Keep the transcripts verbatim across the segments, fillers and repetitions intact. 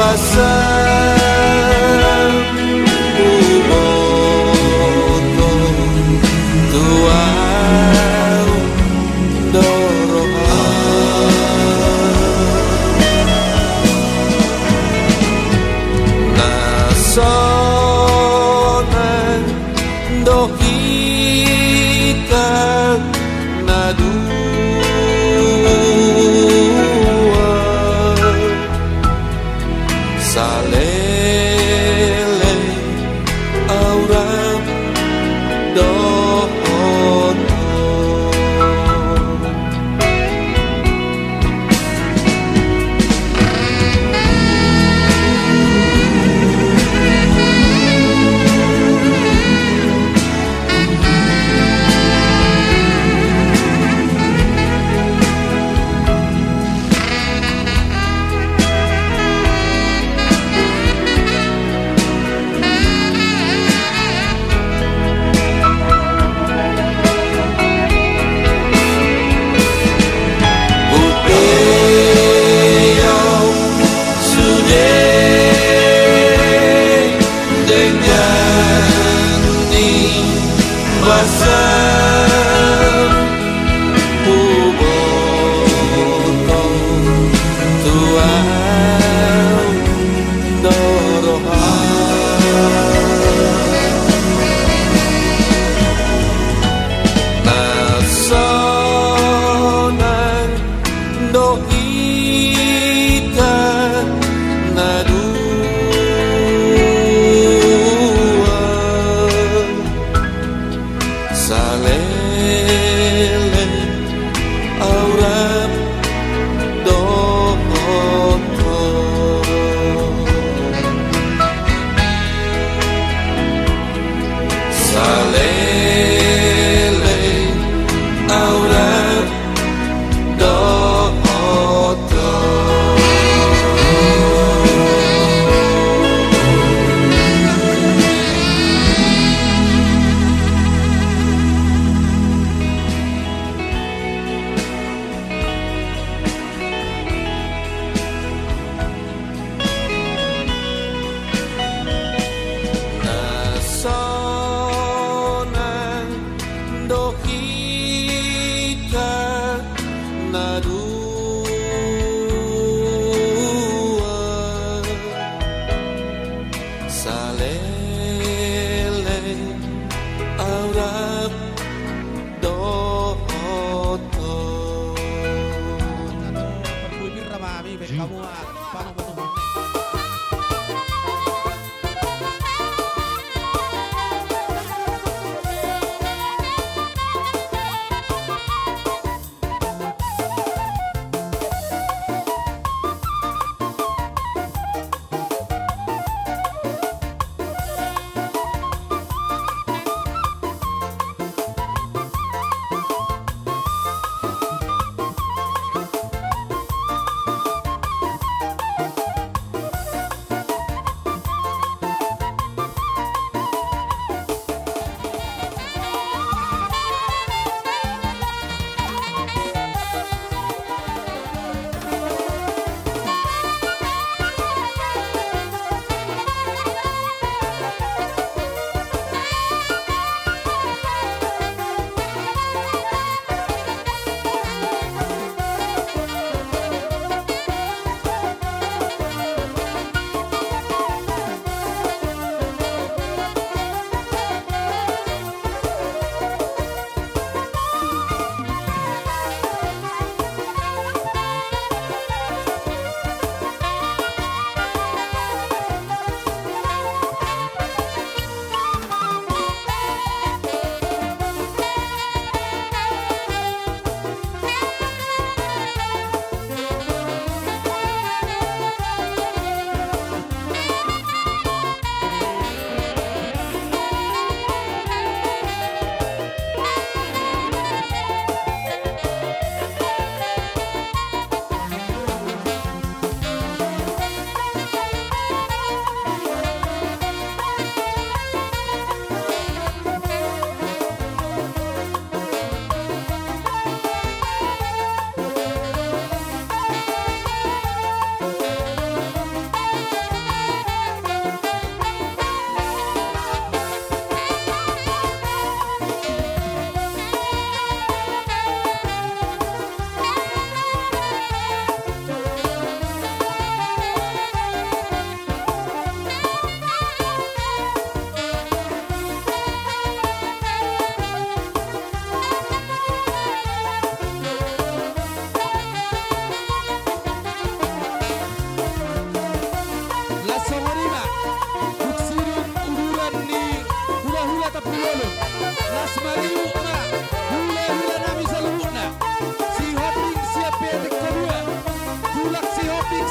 Asa huboto tu ahu do roham. Na sonang do hita na dua. Saleleng ahu rap dohot ho. Hupeop sude denggan ni basa. Huboto tu ahu do roham. Na sonang do hita na dua. Saleleng ahu rap dohot ho. Saleleng ahu rap dohot ho. Na sonang do hita na dua. Saleleng ahu rap dohot ho.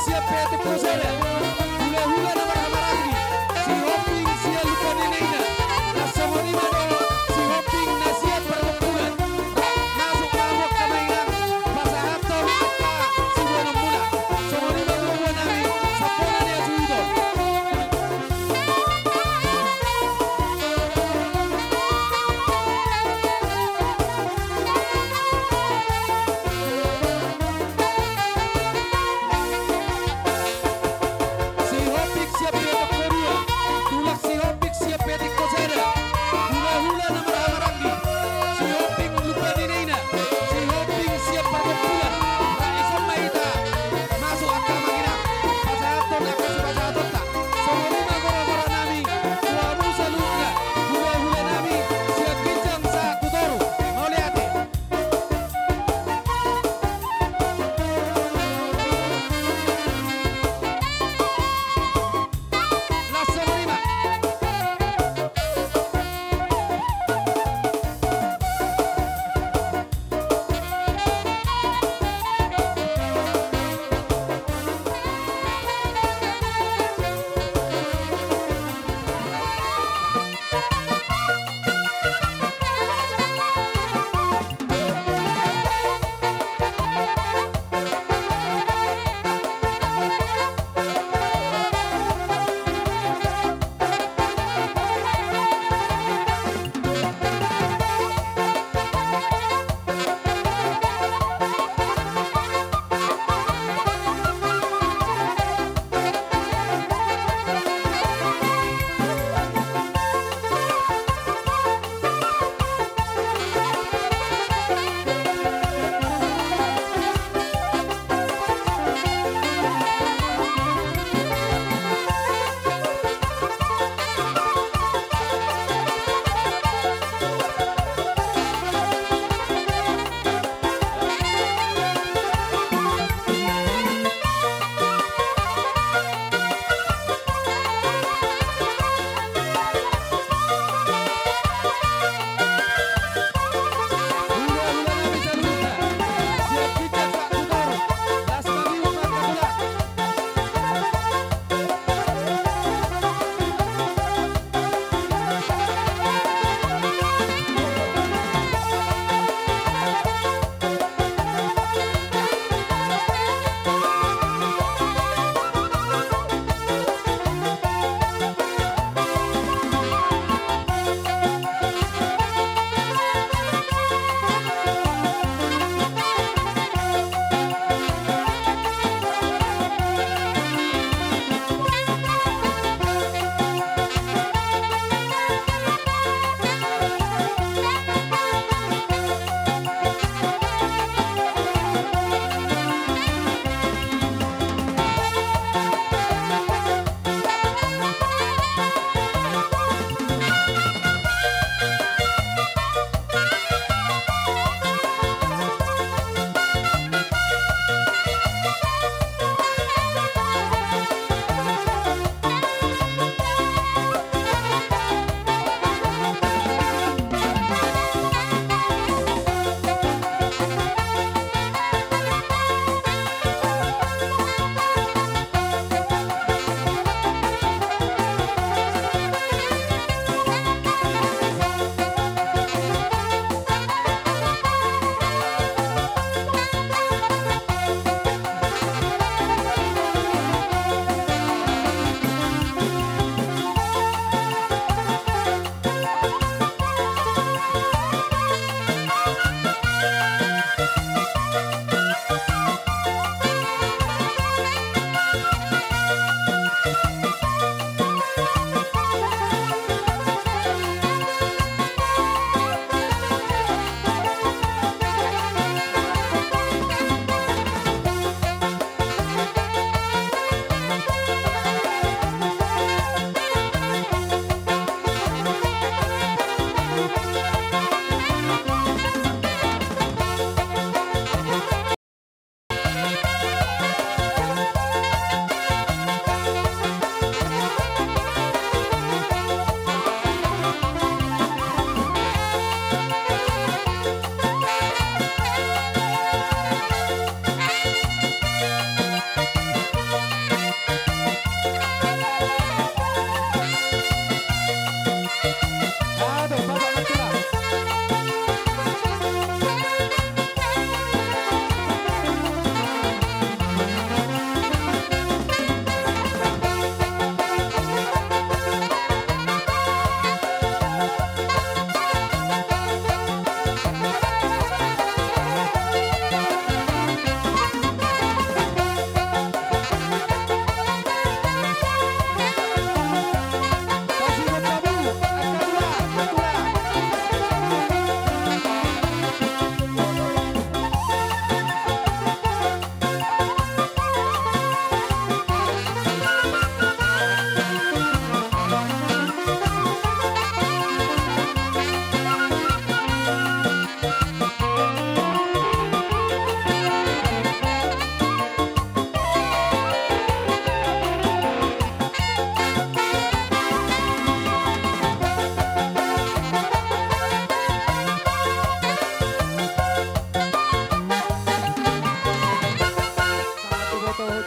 sian P T Persada, hulahula na marhahamaranggi, Sihombing sian Lumban Nina, na songon i ma dohot Sihombing na sian Parhompulan, masuk ma hamu angka amang inang, pasahathon angka siboanonmuna. Songon i ma buabua nami, sampola ni hasuhuton.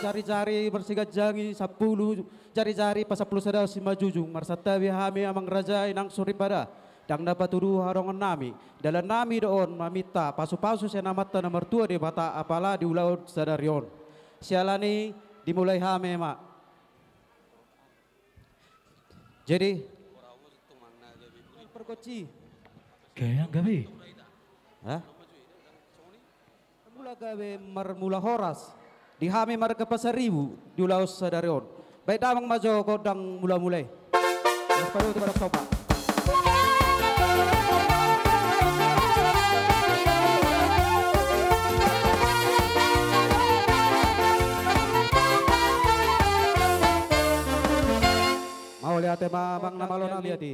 Jari-jari marsiganjangi sampulu, jari-jari pasampulu sada simanjujung, marsantabi hami amang raja inang soripada, ndang na patudu harohangonnami, dalannami do on maminta pasu-pasu sian Amanta na martua Debata apala di ulaon sadari on. Siala ni i dimulai hami ma. Jadi, pargonsi. Gabe, gabe. Hah? Marmula gabe, marmula horas. Di hami marga Pasaribu di ulaon sadari on. Baen damang ma jo gondang mula-mula i. Las panutu, baen somba. Mauliate ma amang na malo nami, ate.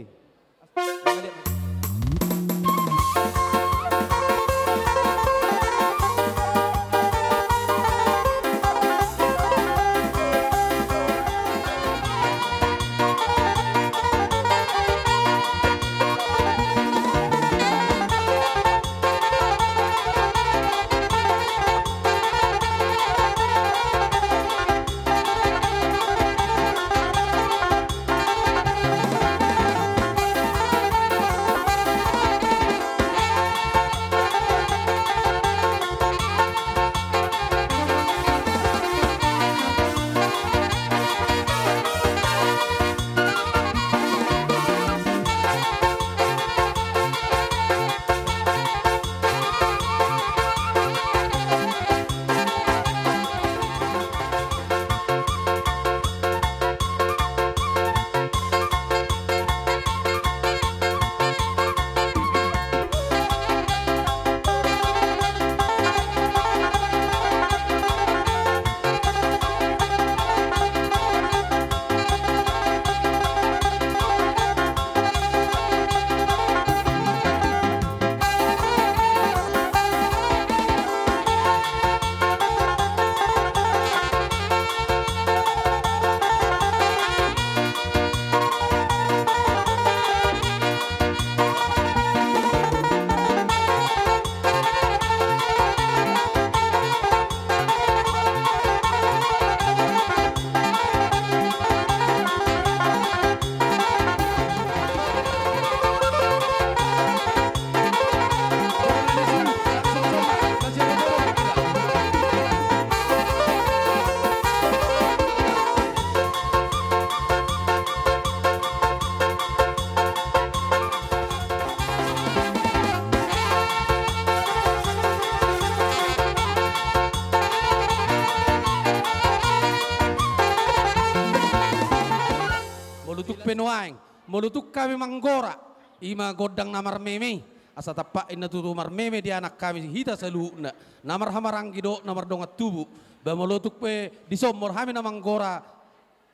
Molo tung pe nuaeng, molo tung hami manggora, i ma gondang na marmeme i. Asa tampak inna tutu marmeme di anak hami hita saluhutna, na marhahamaranggi dohot na mardongan tubu. Ba molo tung pe dison molo hami na manggora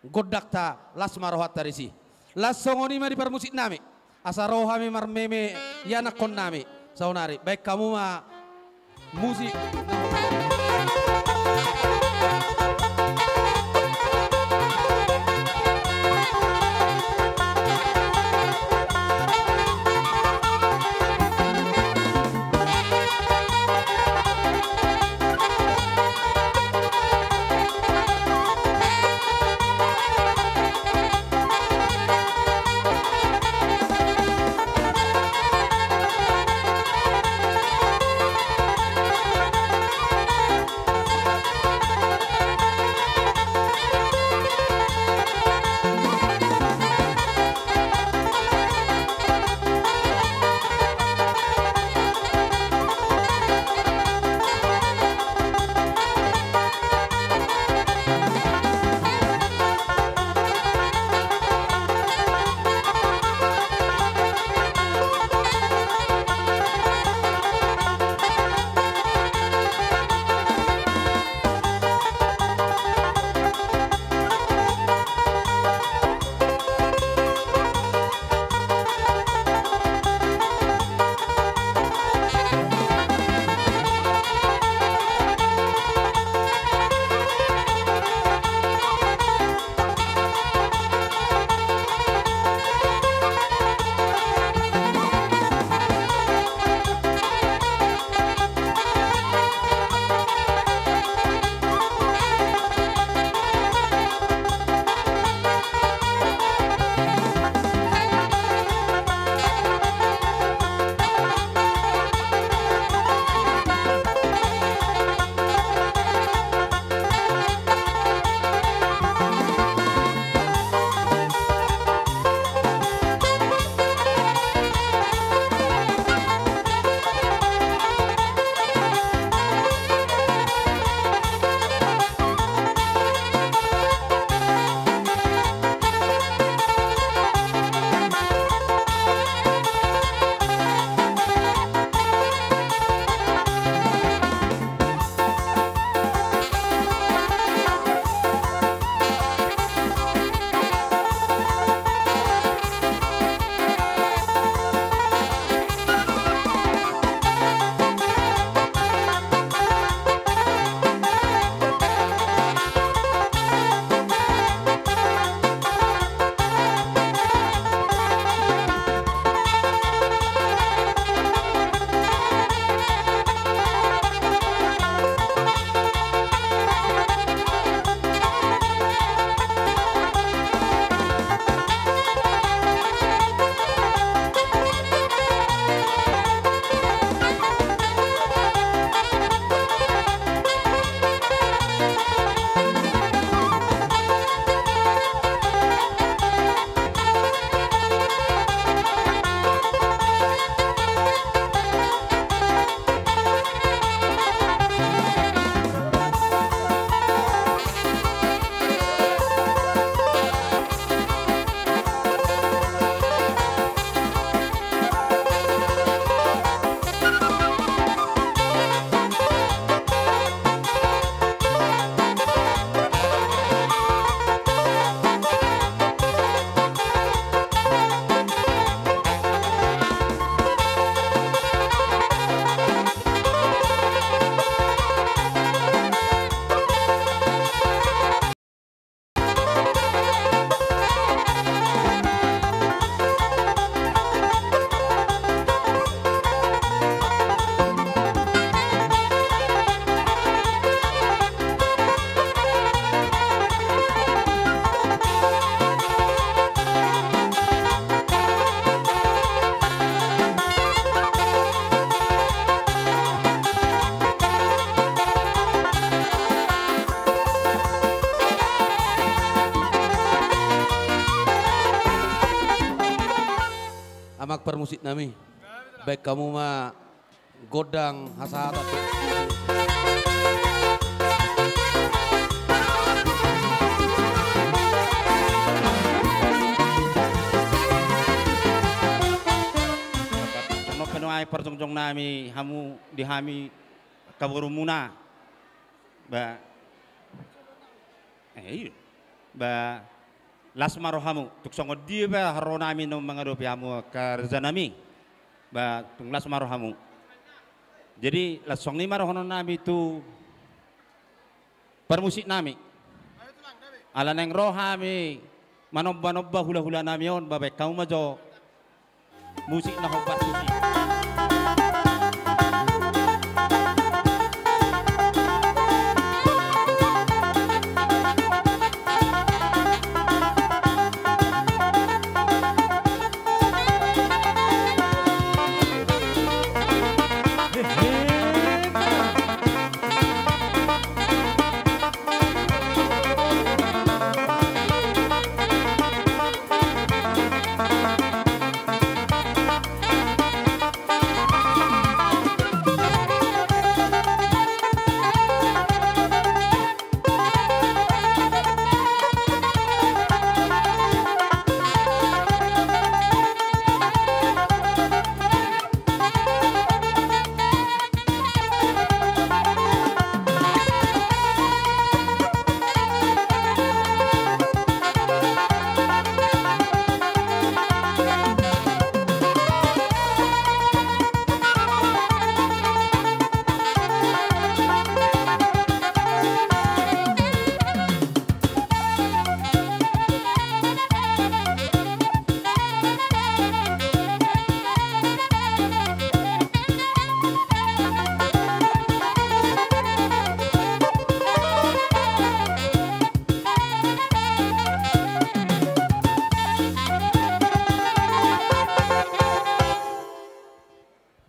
gondangta, las ma rohanta disi. Las songon i ma di parmusiknami, asa ro hami marmeme ianakkonnami saonari. Baen hamu ma musik. Parmusik nami, baen hamu ma gondang hasahatan. Songon pe nuaeng parjongjong nami hamu di hami angka borumuna. Ba, eh, iyo. Ba, las ma rohamu. Tung songon dia pe haroro nami na mangadopi hamu angka raja nami. Ba, tung las ma rohamu. Jadi, las songon i ma dohonon nami tu parmusik nami. Ala naeng ro hami manomba-nomba hula-hula nami on, ba, baen hamu ma jo musik na hombar tusi.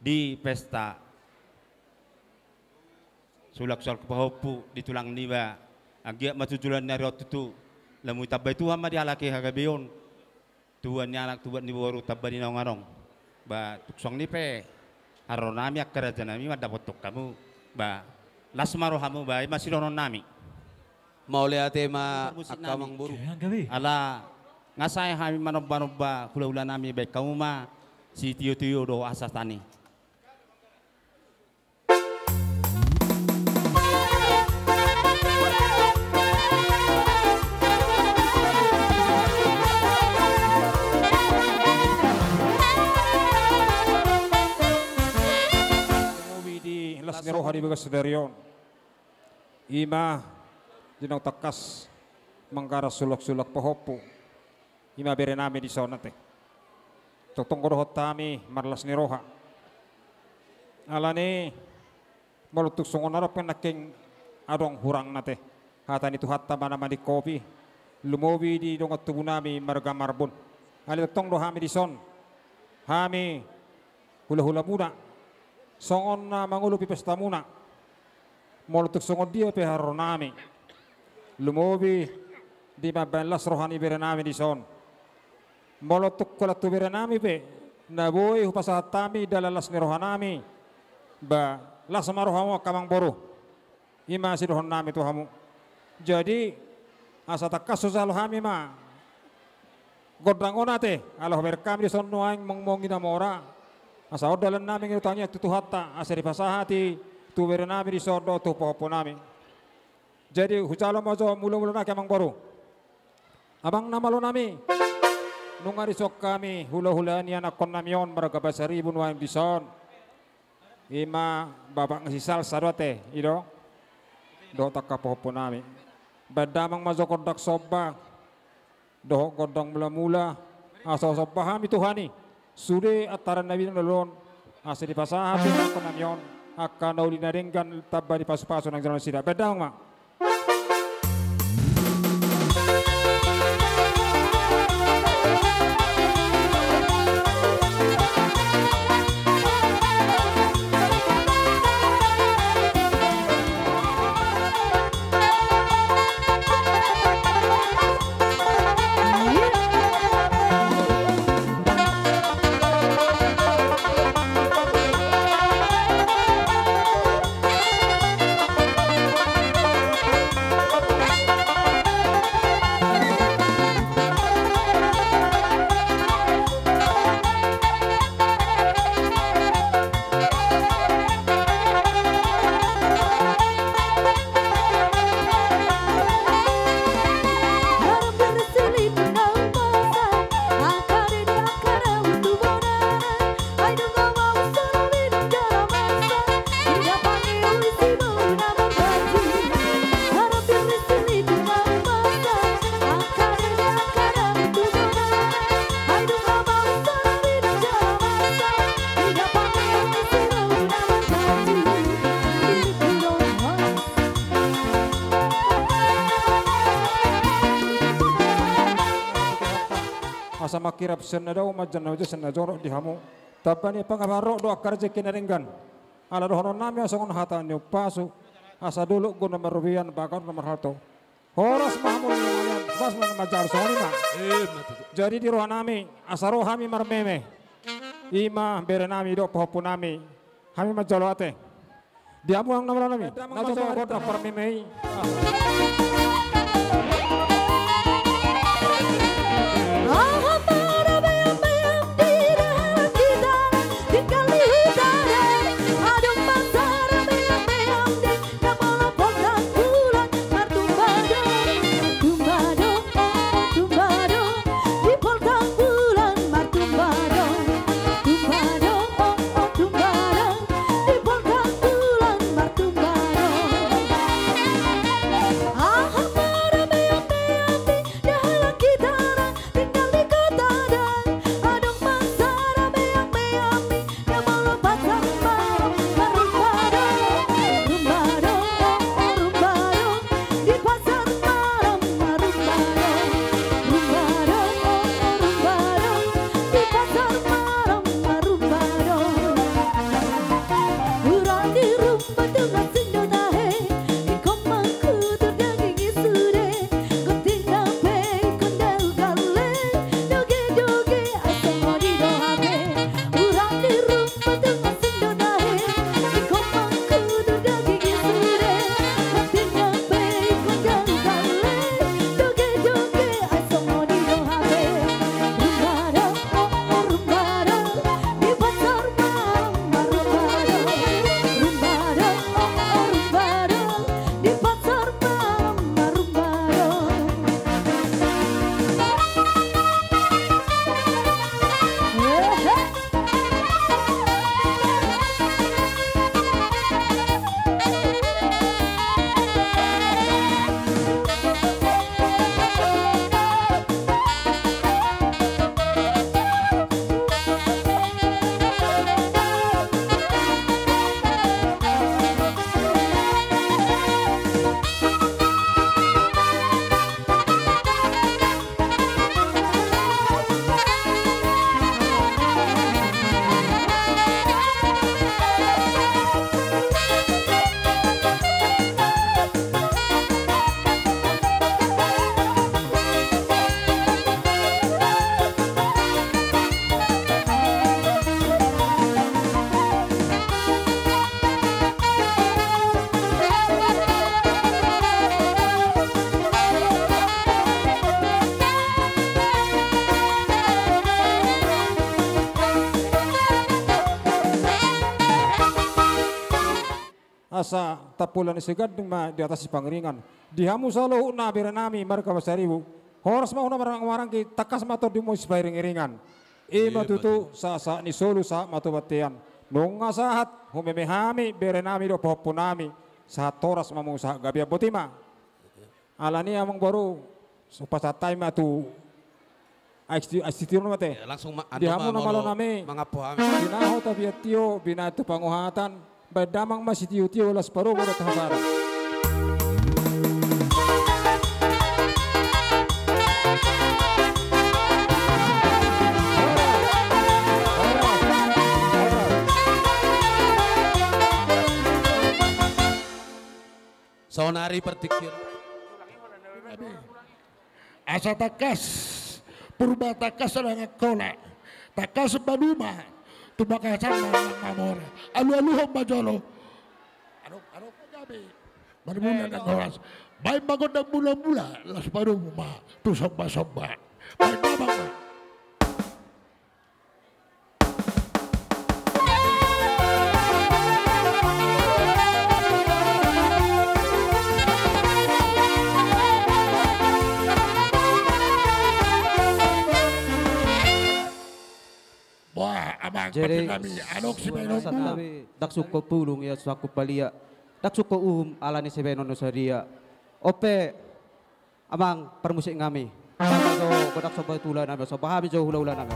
Di pesta sulak-sulak pahompu di tulang niba, anggiat ma tu joloan ni ari on tutu lam ditambai Tuhan ma di halak i hagabeon, tubuan ni anak, tubuan ni boru, tamba ni naung adong. Ba, tung songon i pe haroro nami angka raja nami mandapothon hamu. Ba, las ma rohamu, ba, i ma sidohonon nami. Mauliate ma angka amangboru. Ala nga sae hami manomba-nomba hula-hula nami, baen hamu ma sitio-tio dohot hasahatan i. Di las ni roha di bagas sadari on, i ma di naung tangkas manggaras sulak-sulak pahompu. I ma bere nami dison ate. Tongtong do dohot hami marlas ni roha. Alani molo tung songon na ro pe nangkin adong hurangna ate. Hata ni Tuhanta ma na maningkopi, lumobi di dongan tubu nami marga Marbun. Alai tongtong do hami dison, hami hula-hula muna, songon na mangolopi pesta muna. Molo tung songon dia pe haroro nami, lumobi di mambaen las roha ni bere nami dison. Molo tung holan tu bere nami pe na boi hupasahat hami dalan las ni roha nami, ba, las ma rohamu angka amangboru. I ma sidohonon nami tu hamu. Jadi, asa tangkas hujalo hami ma gondang on ate, ala hubereng hami dison nuaeng mongmongi na mora. Asa on dalan nami mangido tangiang tu Tuhanta, asa dipasahat i tu bere nami dison dohot tu pahompu nami. Jadi, hujalo ma jo mula-mula nangkin amangboru. Amang na malo nami, nunga dison hami hula-hula ni anakkon nami on marga Pasaribu nuaeng dison. I ma bapak ni si Salsa do ate, i do. Dohot angka pahompu nami. Baen damang ma jo gondang somba dohot gondang mula-mula, asa somba hami Tuhan i. Sude antaran na binahen on, asa dipasahat tu anakkon nami on angka na uli na denggan, tamba ni pasu-pasu nang jalo nasida. Baen damang ma. Asa mangkirap sian na dao, manjalo na uju sian na jorok di hamu. Tamba ni pangabahan roha do angka rejeki na denggan. Ala dohonon nami ma songon hata ni umpasu. Asa dolok do na marrobean, bagot do na marhalto. Horas ma hamu, lumayan, pas ma manjalo songon i ma. Eh, ma tutu. Jadi di roha nami, asa ro hami marmeme. I ma bere nami dohot pahompu nami. Hami manjalo ate. Di hamu amang na malo nami. Damang na jo manjalo gondang ate. Parmeme i. Aha, para beang-beang di daharan hita, tinggal di huta dang. Adong ma sara beang-beang di na molo pontang bulan martumba do, tumba do, oh, oh, tumba do. Di pontang bulan martumba do, tumba do, oh, oh, tumba do. Di pontang bulan martumba do. Aha, para beang-beang di daharan hita dang. Tinggal di kota dang, adong ma sara beang-beang i, na molo pasar malam marumba do, rumba do, oh, oh, rumba do. Di pasar malam marumba do, rumba do, oh, oh, rumba do. Di pasar malam marumba do. Hura ni rumba tu na sing do tahe, ingkon mangkutur daging i sude. Gontingna pe ingkon galu galle, joge joge ai songon i do hape. Hura ni rumba tu na sing do tahe, ingkon mangkutur daging i sude. Gontingna pe ingkon galu galle, joge joge ai songon i do hape. Rumba do, oh, oh, rumba do. Di pasar malam marumba do. Rumba do, oh, oh, rumba do. Di pasar malam marumba do. Asa tampulan ni si ganding ma di atas si pangiringan. Di hamu saluhutna bere nami marga Pasaribu. Horas ma huna maranggi, tangkas ma tondimu si pangiring-iringan. I ma tutu, sahat-sahat ni solu sahat ma tu bontean. Nunga sahat humeme hami bere nami dohot pahompu nami. Sahat horas ma hamu sahat gabe, boti ma. Alani amang boru, so pasahat hami ma tu aek siti-, aek sitio ma te. Langsung ma-, di hamu na malo nami. Mangampu hami. Binahen tu panguhatan, baen damang ma sitio-tio, las padomu dohot hasara. Saonari partingkian. Asa tangkas Purba, tangkas Angkola, tangkas Maduma, tu bagasan ma nang mamora. Alu-aluhon ma jolo. Adong, adong ma gabe. Marmula nang horas. Baen ma gondang mula-mula, las padomu ma tu somba-somba. Baen damang ma. Boha, amang, jadi, pande nami, adong sibaenonmu. Ndang sungkot bulung ia sangkut balia. Ndang sungkot uhum ala ni sibaenon na sadia. Onpe, amang parmusik nami. Tamba jo godang somba tu hula nami, somba hami jo hula-hula nami.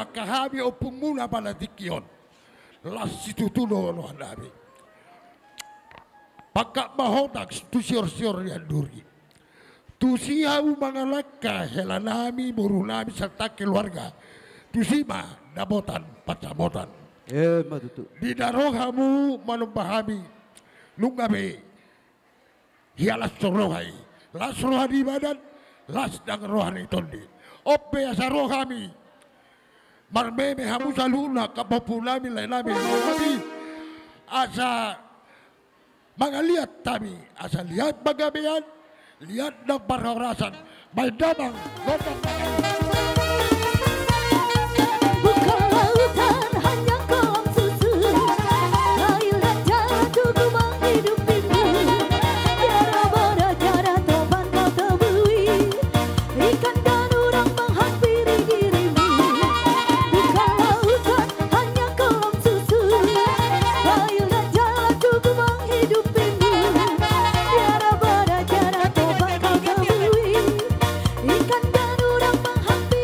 Angka hami ompungmuna pala tingki on, las situtu do rohanami. Pangkat mahonang tu siorsior ni anduri. Tusi hamu mangalangka helanami, borunami, serta keluarga. Tusi ma dapotan pansamotan. Emma tutu. Di na ro hamu manomba hami, nunga be hialashon roha i. Las roha ni badan, las nang roha ni tondi. On pe asa ro hami marmeme hamu saluhutna, angka pahompunami, laenami, laenami. Asa mangaliat hami, asa liat panggabean, liat nang parhorasan. Baen damang gondang na gabe. Bukan lautan, hanya kolam susu. Air dan jalan tugu menghidupimu. Tiada badai, tiada topan kau temui. Ikan dan udang menghampiri dirimu. Bukan lautan, hanya kolam susu. Air dan jalan tugu menghidupimu. Tiada badai, tiada topan kau temui. Ikan dan udang menghampiri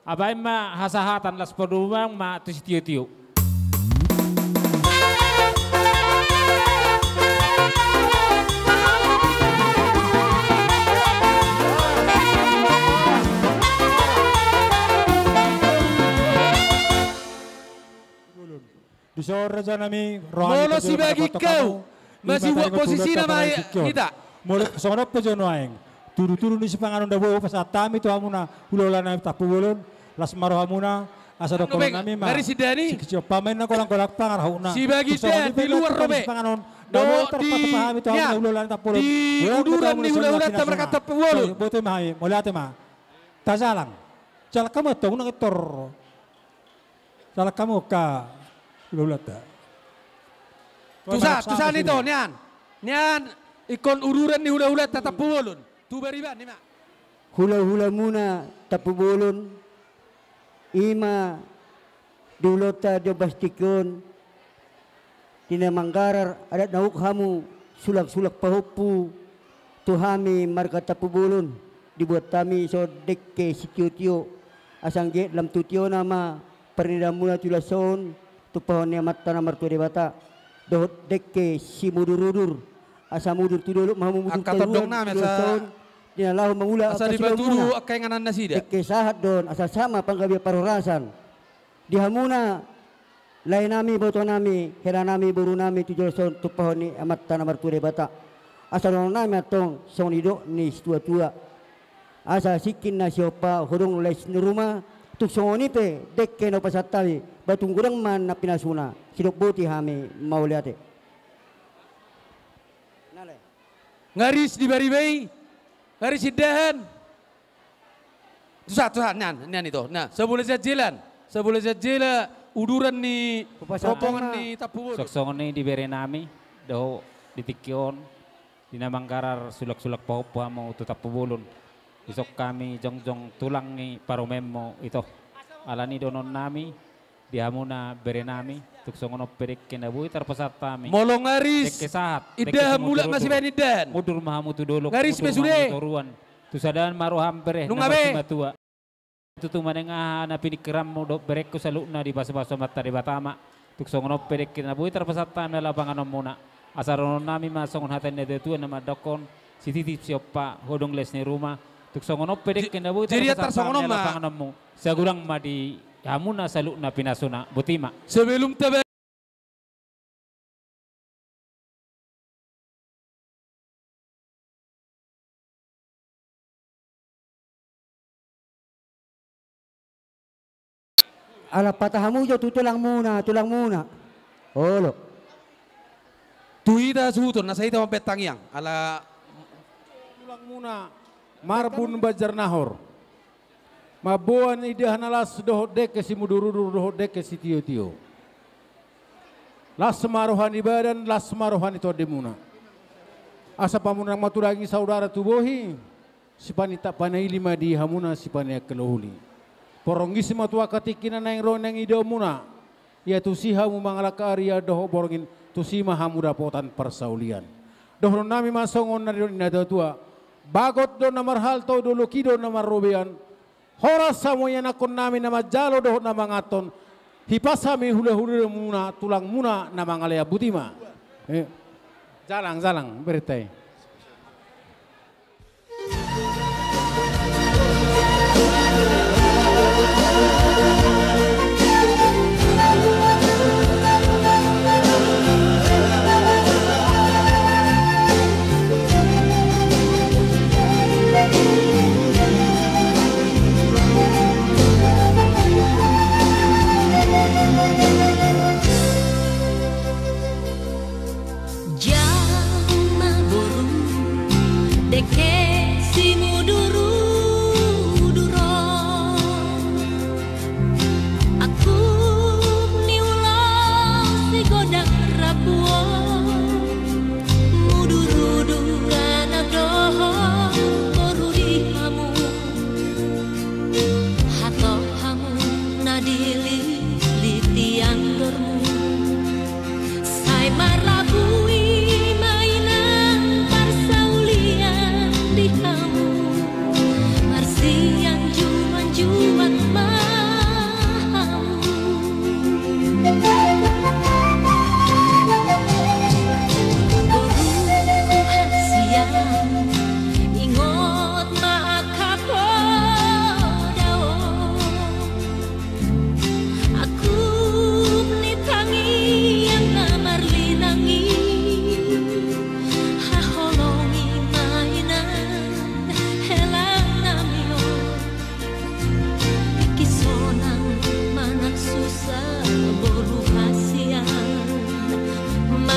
Baen ma hasahatan, laos padomu ma tu sitiotio. Dison raja nami, roha ni molo sibagi hau, masibuat posisina ma hita. Molo songon on pe jo nuaeng, tudutudu ni sipanganon na boi hupasahat hami tu hamuna hulahula nami Tampubolon, laos ma rohamuna, asa dohonon nami ma, sian pamain na golanggolang pangarahutna. Sibagi da di luar dope, dohot di, di uduran ni hulahulanta marga Tampubolon. Botima hami, mauliate ma. Tajalang. Jalang hamu antong, unang pintor. Jalang hamu angka hulahulanta. Tusa, tusa ni to, nian. Nian, ingkon uduran ni hulahulanta Tampubolon. Tu bariba ni ma. Hulahulamuna Tampubolon, i ma di ulaonta di ombas tingki on, di na manggarar adat na gok hamu sulangsulang pahompu tu hami marga Tampubolon, dibuat hami songon dengke sitiotio, asa anggiat lam tu tiona ma parnidaanmuna tu ulaon on, tumpahon ni Amanta na martua Debata, dohot dengke simudurudur, asa mudur tu dolok ma hamu mudur tu ulaon on, di na laho mangula angka sidohononmuna. Dengke sahat do on, asa sahat ma panggabean parhorasan. Di hamuna, laenami, ibotonami, helanami, borunami, tu joloan on tumpahon ni Amanta na martua Debata. Asa dohononnami antong songon nidok ni situatua. Asa singkir na sihompa, hodong les ni ruma, tung songon i pe dengke na hupasahat hami, batu godang ma na pinasuna, sidok boti hami mauliate. Ngaris di bariba i, ngaris indahan. Tusa, tusa, nian, nian ito. Nah, sabola sian jela, sabola sian jela, uduran ni rombongan ni Tampubolon. Songon i di berenami, dohot di tingki on, di na manggarar sulangsulang pahompu hamu tu Tampubolon. Dison hami jongjong tulang ni parumaenmu ito. Alani dohononnami, di hamuna berenami, tung songon on pe dengke na boi tarpasahat hami. Molo ngaris, dengke sahat, indahan, mulak ma sibaen indahan. Mudur ma hamu tu dolok, mudur ma hamu tu toruan. Tu sada ma roham bere, nunga be. Simatua. Tutu ma naeng aha na piningkiranmu dohot berengku saluhutna dibasubasu Amanta Debata ma. Tung songon on pe dengke na boi tarpasahat hami ala panganonmuna. Asa dohononnami ma songon hata ni natuatua na mandokkon, sititi sihompa, hodong les ni ruma. Tung songon on pe dengke na boi tarpasahat hami ala panganonmu. Sai godang ma di hamuna saluhutna pinasuna, boti ma. Sebelum taba- Ala patah hamu jo tu tulangmuna, tulangmuna. Olo. Tu hita suhuton, asa hita mambaen tangiang. Ala tulangmuna Marbun Banjarnahor. Mamboan indahan na las dohot dengke simudurudur dohot dengke sitiotio. Las ma roha ni badan, las ma roha ni tondimuna. Asa pamunang ma tu daging saudara tu bohi, sipaninta panaili ma di hamuna sipaneang hela uli. Porongis ma tu angka tingki na naeng ro naeng idaonmuna. Ia tusi hamu mangalangka ari dohot borngin, tusi ma hamu dapotan parsaulian. Dohononnami ma songon na nidok ni natuatua. Bagot do na marhalto, dolok i do na marrobean. Horas hamu ianakkonnami na manjalo dohot na manganhon. Hipas hami hulahulamuna, tulangmuna na mangalean, boti ma. Eh. Jalang, jalang, berita i. Jabu ma boru, dengke simudurudur on. Angkup ni ulos di godang rambu on. Mudurudur anak dohot boru di hamu. Hatop hamu na dilili tiang dormu. Sai marlabui ma inang parsaulian di hamu. Marsianjuanjuan ma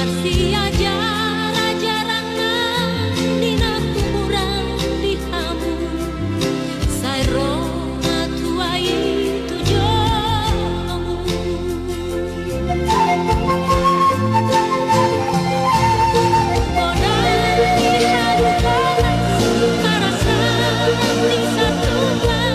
Sian jarajaranna ninna humuran di hamu, sai ro ma tua i tu jolomu. Godang di haduan, marasa di satuan.